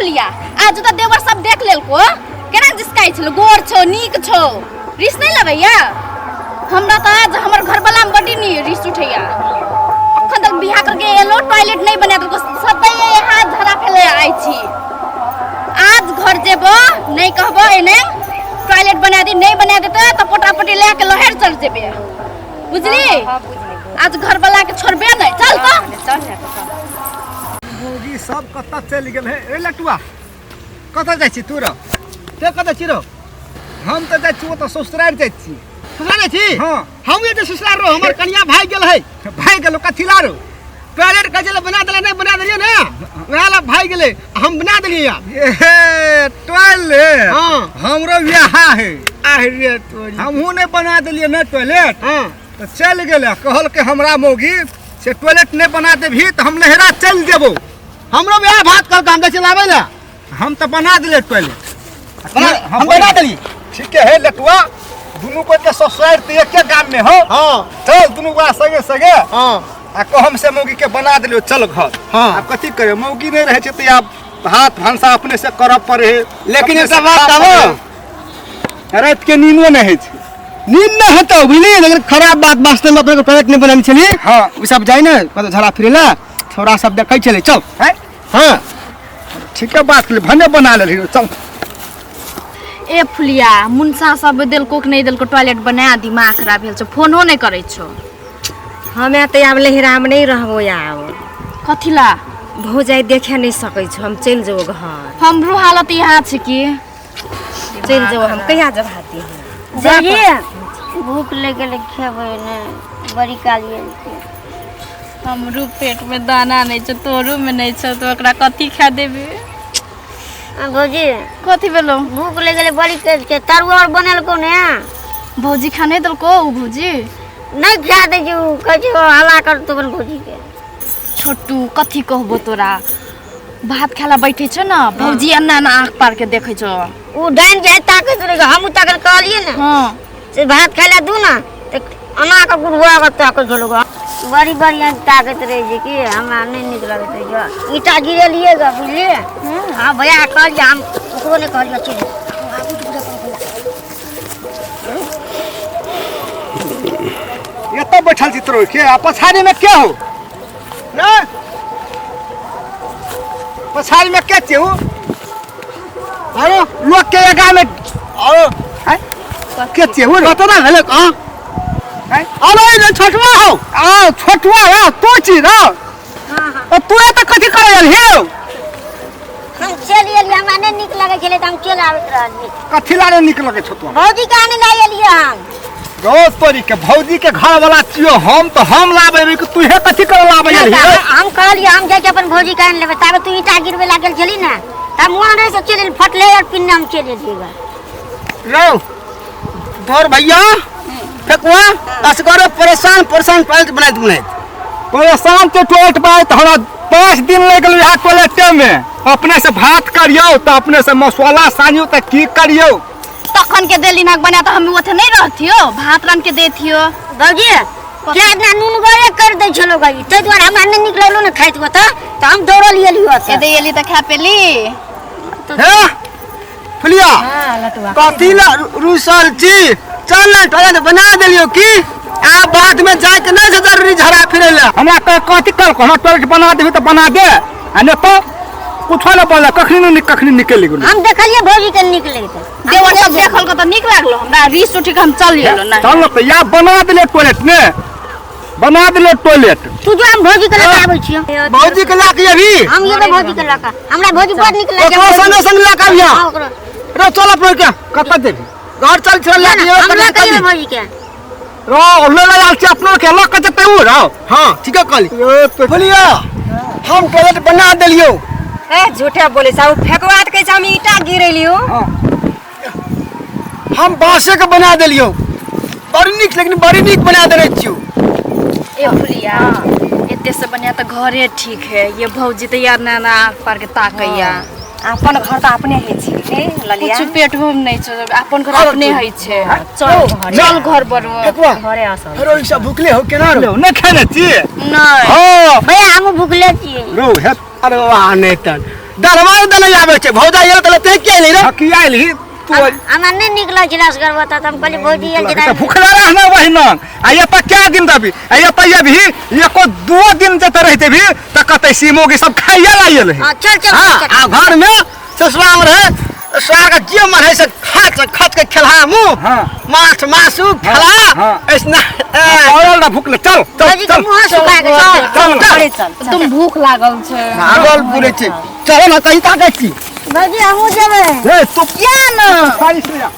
फुलिया, आज तऽ देवर सब देख लेलको केना जिसकाइ छलो, गोर छौ, नीक छौ, रिस नहि लगैया? हमरा तऽ आज हमर घरवाला में बड्डी नी रिस उठैया। अखन तक बियाह करके एलो, टॉयलेट नहीं बना देलको, सदैव हाथ झड़ा फैले आइ छी। आज घर जेबो नहीं कहबो एने टॉयलेट बना दी, नहीं बना देते तऽ पोटा पोटी लए के लहर चढ़ जेबे, बुझली? हाँ, बुझली। आज घरवाला के छोड़बे नहीं, चल तऽ। चल ने तऽ चल। मौगी सब कतऽ चलि गेल है? ए लटुआ, कतऽ जाइ छी तू रो? ते कतऽ छी रो? हम तऽ जाइ छी ओतऽ ससुरारि जाइ छी। ससुरारि जाइ छी? हाँ। हम जे ससुरारि रो, हमर कनिया भागि गेल है। भागि गेलो कथी ला रो? टॉयलेट कहै छलै बना देला, नहि बना देलियै ने, वएह ला भागि गेलै, हम बना देलियै आब। ए टॉयलेट? हाँ। हमरो बियाह है। आहि रे तोरी। हमहूँ नहि बना देलियै ने टॉयलेट। हाँ। तऽ चलि गेलै, कहलकै हमरा मौगी से टॉयलेट नहि बना देबही तऽ हम नहिरा चलि जेबौ। हमरो वएह बात कहलकै, हम जाइ छियै लाबै लए। हम तऽ बना देलियै टॉयलेट। हम बना देलियै। ठीके है लटुआ, दुनू कोई के ससुरारि तऽ एके गाम में हो। हाँ। चल दुनू गोरा संगे संगे। हाँ। आ कहम से मौगी के बना देलियो, चल घर। हाँ। आब कथी करे, मौगी नहीं रहे छै तऽ आब भात भनसा अपने से करऽ पड़े है। लेकिन अपने एकटा से बात खा कहबो? पड़े है। राति के नींदो नहीं होइ छै। नींद नहीं हेतौ बुझली, लेकिन खराब बात वास्तव में अपने के टॉयलेट नहीं बनाने छली। हाँ। उ सब जाइ ने कतौ झड़ा फिरे ला, छोरा सब देखै छलै। चल। हैं? हाँ। ठीके बात कहली, भने बना लेलही, चल। ए फुलिया, मुनसा सब देलको कि नहीं देलको टॉयलेट बना? दिमाग खराब भेल छौ, फोनो नहीं करै छौ। हमे तऽ आब लहिरामे नहि रहबो आब। कथी ला? भौजाइ देखे नहि सकै छौ, हम चलि जेबो घर। हमरो हालत यहाँ छै कि चलि जेबो हम, कहिया जब हाथी जाइए, भूख लग गेलै, खेबै ने, बड़ी काल एलकै। हमरो पेट में दाना नहीं छौ, तोरो में नहीं छौ, तो ओकरा कथी खा देबी? आ, भौजी। कथी भेलौ? भूख लग गेलै बड़ी काल के, तरुआ और बनेलको ने? भौजी खा नहीं देलको? उ भौजी नहीं खा दै छै, उ कहै छै हल्ला कर तू अपन भौजी के। छोटू, कथी कहबो तोरा, भात खाला बैठे छौ न भौजी, एना एना आँख पार के देखै छौ। उ डाइन जाय ताकैत रहै, हमहूँ ताकत कहलियै ने। हाँ। से भात खाय ला दू ना, तऽ एना के गुड़ुआ के ताकै छलौ ग, बड़ी बढ़िया ताकैत रहै छै कि हमरा नहि नीक लगैत रहै छै। ईंटा गिरेलियै ग, बुझलियै? हाँ भैया कहलियै, हम ओकरो नहि कहलियै, चलि एतऽ बैठल छी तोरो के, आ पछाड़ी में के हो ने? पछाड़ी में के छियै उ? अरे लोग के आगा में अरे हैं? के छियै उ? कतना भेलै? हाँ। हैं? अरे ई छोटवा हो। आ छोटवा हो, तू छी रो? हाँ। तू एतऽ कथी करै आयल हे? हम चलि एलियै, हमरा नहि नीक लगै छलै तऽ हम चलि आबैत रहलियै। कथी ला नहि नीक लगै छौ तोरा? भौजी के आने लए एलियै हम। गौ तोरी के, भौजी के घर वाला छियो हम, तऽ हम लाबै एबै कि तूहे कथी करे लाबै नहि एलही? तऽ हम कहलियै हम जाके अपन भौजी के आनि लेबै, ताबे तू ईंटा गिरबै लागल छली ने, तऽ हम वहाँ से चलि एलियै, फटले और पिन्ने हम चलि एलियै ग। रौ तोर भैया फेकुआ असगरे परेशान परेशान टॉयलेट बनाइत बनाइत। परेशान के टॉयलेट बनाइत हमरा 5 दिन लागि गेल इएह टॉयलेटे में। अपने से भात करियौ तऽ अपने से मसाला सानियौ तऽ की करियौ? तखन के देली नाक बना तऽ हम ओथे नहीं रहथियो, भात रान के देथियो। भौजी क्या इतना नून गरे कर दै छलो गई, ताहि दुआरे हमरा नहि नीक लगलो ने खाइत ओतऽ, तऽ हम दौड़ल एलियो ओतऽ। एदे एली तऽ खा पेली। हे फुलिया। हाँ, लटुआ। कथी ला रुसल छी? चल ने टॉयलेट बना देलियो की, आ बाद में जाय के नहीं छै जरूरी झड़ा फिरे ला। हमरा कथी कहलको? हमरा टॉयलेट बना देबही तऽ बना दे, आ नहि तऽ कुछो नहि बोलल, कखनी ने कखनी निकलि गेलै। हम देखलियै भौजी के नीक लगतै। देवर सब देखल के तऽ नीक लागलो, हमरा रीस उठि के हम चल गेलो। नहीं चल तऽ या बना देले टॉयलेट ने, बना देले टॉयलेट। तू जो, हम भौजी के लऽ के आबै छियौ। भौजी के लऽ के अभी हम जेबै भौजी के लऽ के, हमरा भौजी बड़ नीक लागै। ओकरो संगे संग लऽ के अभिया। हाँ, ओकरो। रो चल अपने के। कतऽ जेबही? घर चल, चल लऽ के हम लऽ के जेबै भौजी के। रो ले ले आयल छी अपनो के लऽ के जेतै उ रो। हाँ ठीके कहली। बोलिया हम टॉयलेट बना देलियौ। ए झूठे बोले छै, उ फेकवा तऽ कहै छै हम ईंटा गिरेलियौ। हाँ। हम बांसे के बना देलियौ, बड़ी नीक, लेकिन बड़ी नीक बना देने छियौ। ए फुलिया, एते से बढ़िया तऽ घरे ठीक है। ये भौजी तऽ यार ना ना आँख पार के ताकैया। अपन घर तऽ अपने होइ छै ए ललिया। कुछ पेट में नहीं छौ, अपन घर अपने होइ छै। चल घरे। चल घर बरो। फेकुआ। घरे असल। फेरो ई सब भुखले हो केना रो? नहि खेने छी? नहीं। हाँ। भैया हमहूँ भुखले छियै। रो हे। अरे वाह, नहीं तन दरवाजा दे नहीं आबै छै भौजा आयल तऽ ते किया नहीं रे हकियाइल ही तू हमरा नहि नीक लगै छलै असगर बता तऽ हम कहलियै भौजी आयल छै तऽ भूखला रहना वही न आ ये पर क्या दिन रहबी आ ये पर ये भी एको दो दिन जते रहते भी तऽ कतै सीमो के सब खाइया लायल है हाँ, चल चल हाँ चल आ घर में ससुराल में रहे ससुराल के जे मन है से खच खच के खेलहा मुँह हाँ। माछ मासु खेला हाँ। ऐसना औरल ना भूखले चल चल भौजी के चल मुँह सुखा के चल चल घरे चल एकदम भूख लागल छै पागल बुलै छै चलो ना कहीं ताकै छी भौजी हमहूँ जेबै ए तू किया न सारी सुना